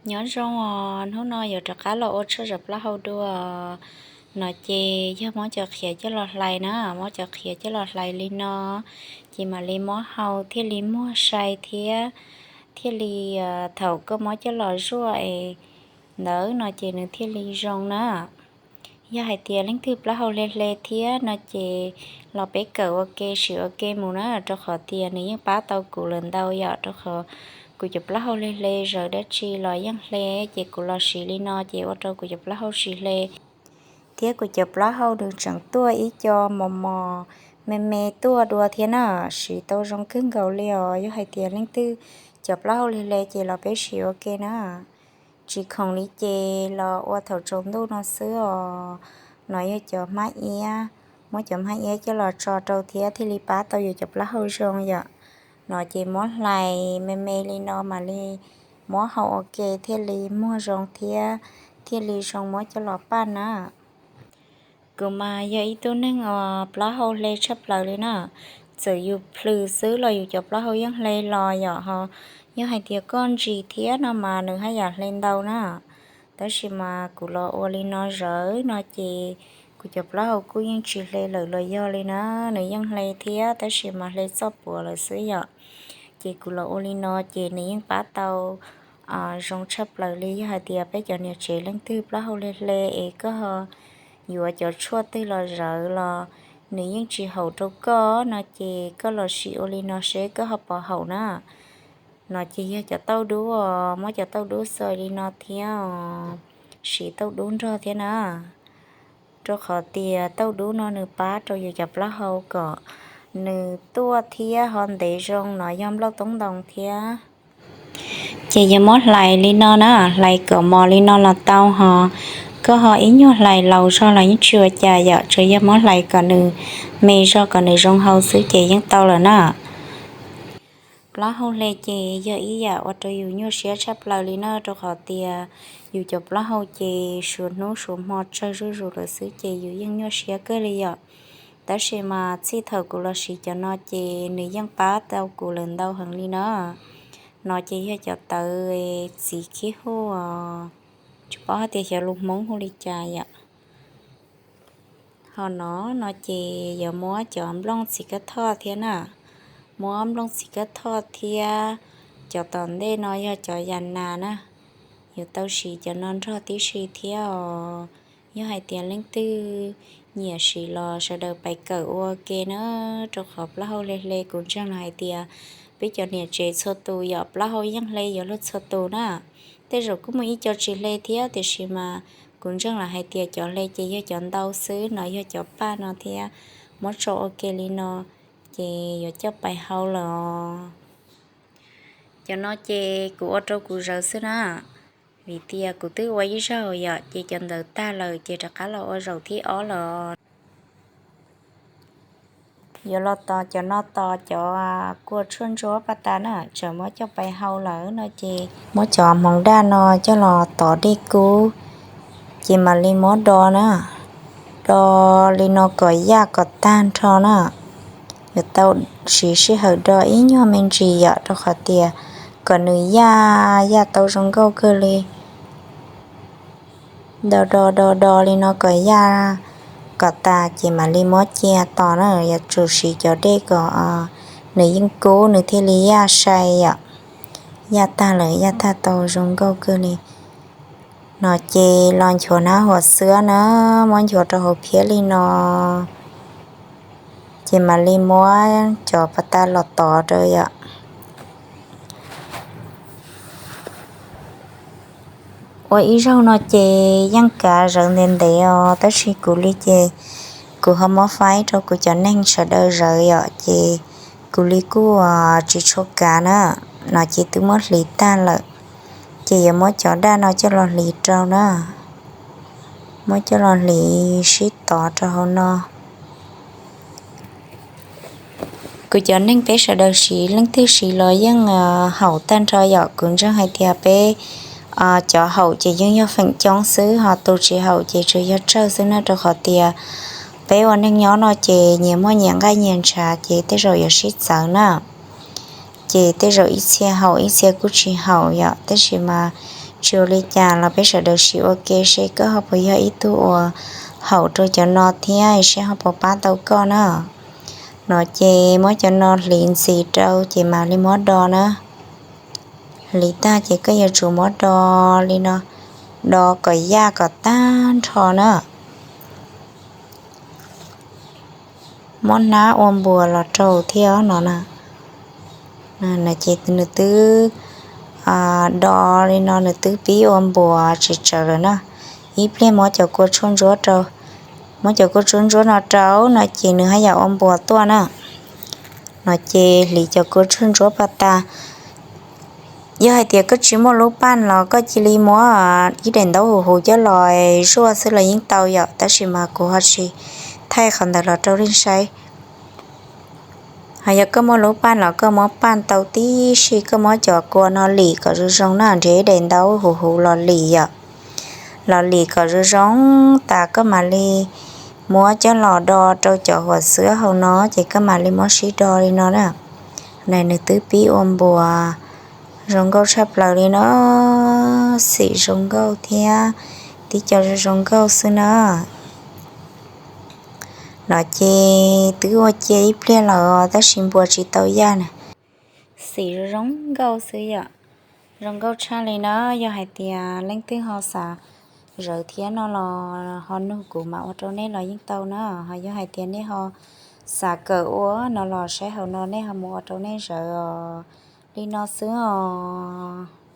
Nyob zoo os, hnub no yuav rov qab los ua tshuaj zam plaub hau dua. No ces yog muab cov qhiav coj los hlais na, muab cov qhiav coj los hlais li no, ces mam li muab hau thiaj li muag sai thiab, thiaj li thaum koj muab coj los zuaj es ntawd no ces nws thiaj li zoo na. Yog hais tias leej twg plaub hau hle hle thiab no ces los peb kawm ua ke sim ua ke mus na, rau qhov tias nws yeej pab tau kuv lawm ntau yom, rau qhov kuv cov plaub hau hle hle zaws dab tsi los yeej hle, ces kuv los siv li no ces ua rau kuv cov plaub hau tsis hle thiab kuv cov plaub hau nws tseem tuaj ib co mos mos me me tuaj dua thiab na, siv tau zoo kawg nkaus li os. Yog hais tias leej twg cov plaub hau hle hle ces los peb sim ua ke na. Tsis khoom li ces los ua thaum tsaus ntuj no xwb os. No yog cov hmab iab, muab cov hmab iab coj los tso rau thiab thiaj li pab tau yus cov plaub hau zoo yom. No ces muab hlais me me li no mam li muab hau ua ke thiaj li muag zoo thiab thiaj li zoo muab coj los paj na. Kuv mas yog ib tug neeg uas plaub hau hle tshaj plaws li na. Txawm yus plhws xwb los yus cov plaub hau yeej hle los yom, ho yog hais tias koj ntsis thiab no mas nws haj yam hle ntau na. Tab sis mas kuv los ua li no zawv no ces kuv cov plaub hau kuj yeej tsis hle lawm los yog li na, nws yeej hle thiab tab sis mas hle txoj puav lawm xwb yom. Ces kuv los ua li no ces nws yeej pab tau zoo tshaj plaws li. Yog hais tias peb cov niam tsev leej twg plaub hau hle hle es koj ho yuav cov tshuaj twg los zawv los nws yeej tsis haum rau koj no ces koj los sim ua li no seb koj ho puas haum na. No ces yog cov tauj dub os, muab cov tauj dub xaws li no thiab os, siv tauj dub nrog thiab na, rau qhov tias tauj dub no nws pab rau yus cov plaub hau kom nws tuaj thiab ho ntev zoo no yog nplooj toob ntoo thiab. Ces yog muab hlais li no na, hlais kom mos li no los tau ho. Koj ho ib nyuag hlais laus zog los yeej tsis ua cas yom, tsuas yog muab hlais kom nws me zog kom nws zoo hau xwb ces yeej tau lawm na. Plaub hau hle ces yog ib yam ua rau yus nyuaj siab tshaj plaws li na, rau qhov tias yus cov plaub hau ces suav hnub suav hmo tsawg zuj zus lawm xwb ces yus yeej nyuaj siab kawg li yom. Tab sis mas txij thaum kuv los siv cov no ces nws yeej pab tau kuv lawm ntau heev li na. No ces yog cov tawv txiv khib huj, tsis paub hais tias xyov lus Hmoob hu li cas yom. Ho no, no ces yuav muab cov nplooj txiv kab thoj thiab na, muab nplooj txiv kab thoj thiab cov tom ntej no yog cov yas nas na, yuav tau siv cov no nrog tib si thiab os. Yog hais tias leej twg nyiam siv los sawv daws pais kawm ua ke na, rau qhov plaub hau hle hle kuv ntseeg los hais tias peb cov niam tsev txhua tus yom, plaub hau yeej hle yuav luag txhua tus na. Tej zaum kuj muaj ib co tsis hle thiab tiam sis mas kuv ntseeg los hais tias cov hle ces yog cov ntau xwb no, yog cov paj no thiab, muab tso ua ke li no ces yuav coj pais hau lawm. Cov no ces kuv ua rau kuv zawv xwb na, vim tias kuv twb ua ib zaug yom, ces cov ntawd tag lawm ces rov qab los ua zaum thib ob los. Yuav los tos cov no tos cov kua tshuaj ntsuab pas tas na, tseem muab coj pais hau lawm no ces muab cov hmoov daj no coj los tov dej kub, ces mam li muab do na, do li no kom yaj kom tag nrho na. Yuav tau siv sij hawm do ib nyuag me ntsis yom, rau qhov tias kom nws yaj, yaj tau zoo nkauj kawg li. Do do do do li no kom yaj kom tas ces mam li muab cia tos na, yuav tsum siv cov dej kom nws yeej kub nws thiaj li yaj sai yom. Yaj tag lawm, yaj tag tau zoo nkauj kawg li. No ces los nchuav hnab huam xwab na, muab nchuav rau hauv phiab li no, ces mam li muab cov pas tas los tov rau yom. Ua ib zaug no ces yeej kav zawv ntev ntev os, tab sis kuv li ces kuv ho muab faib rau kuv cov neeg sawv daws zawv yom, ces kuv li kuj tsis tshua kav na. No ces twb muab hliv tag lawm, ces yuav muab cov daj no coj los hliv rau na, muab coj los hliv sib tov rau hauv no. Kuv cov neeg peb sawv daws siv leej twg siv los yeej haum tag nrho yom. Kuv ntseeg hais tias peb cov haum ces yeej yog feem coob xwb, ho tus tsis haum ces tsuas yog tsawg xwb na, rau qhov tias peb ua neeg nyob no ces nyias muaj nyias nqaij nyias ntshav ces tej zaum yuav sib txawv na. Ces tej zaum ib txhia haum ib txhia kuj tsis haum yom, tab sis mas Tsis ua li cas los peb sawv daws sim ua ke seb koj ho puas yog ib tug uas haum rau cov no thiab seb ho puas pab tau koj na. No ces muab cov no hliv ntxiv rau ces mam li muab do na. Hliv tag ces koj yuav tsum muab do li no, do kom yaj kom tag nrho na. Muab hnab ua npuas los rau thiab no na. Ces nws twb do li no, nws twb pib ua npuas tsis tsawv lawm na. Ib pliag muab cov kua tshuaj ntsuab rau, muab cov kua tshuaj ntsuab no rau no ces nws haj yam ua npuas tuaj na. No ces hliv cov kua tshuaj ntsuab pag tas. Yog hais tias koj tsis muaj lub paj los koj cia li muab ib daim ntaub huv huv coj los zuaj xwb los yeej tau yom, tab sis mas kuv ho tsis thaij qhov ntawd los rau nej saib. Ho yog koj muaj lub paj los koj muab paj tau tib si, koj muab cov kua no lim kom zoo zoo na, nrhiav ib daim ntaub huv huv los lim yom, los lim kom zoo zoo tas koj mam li muab coj los do rau cov huam xwb hauv no ces koj mam li muab sib do li no na. Nws twb pib ua npuas zoo nkauj tshaj plaws li no, xim zoo nkauj thiab tib co zoo zoo nkauj xwb na. No ces twb ua cia ib pliag lawm tab sis npuas tsis tau yaj na. Xim zoo zoo nkauj xwb yom, zoo nkauj tshaj li na. Yog hais tias leej twg ho xav zawv thiab no los ho nug kuv mam ua rau nej los yeej tau na. Ho yog hais tias nej ho xav kawm ua no los saib hauv no nej ho mus ua rau nej zawv os. Li no xwb os.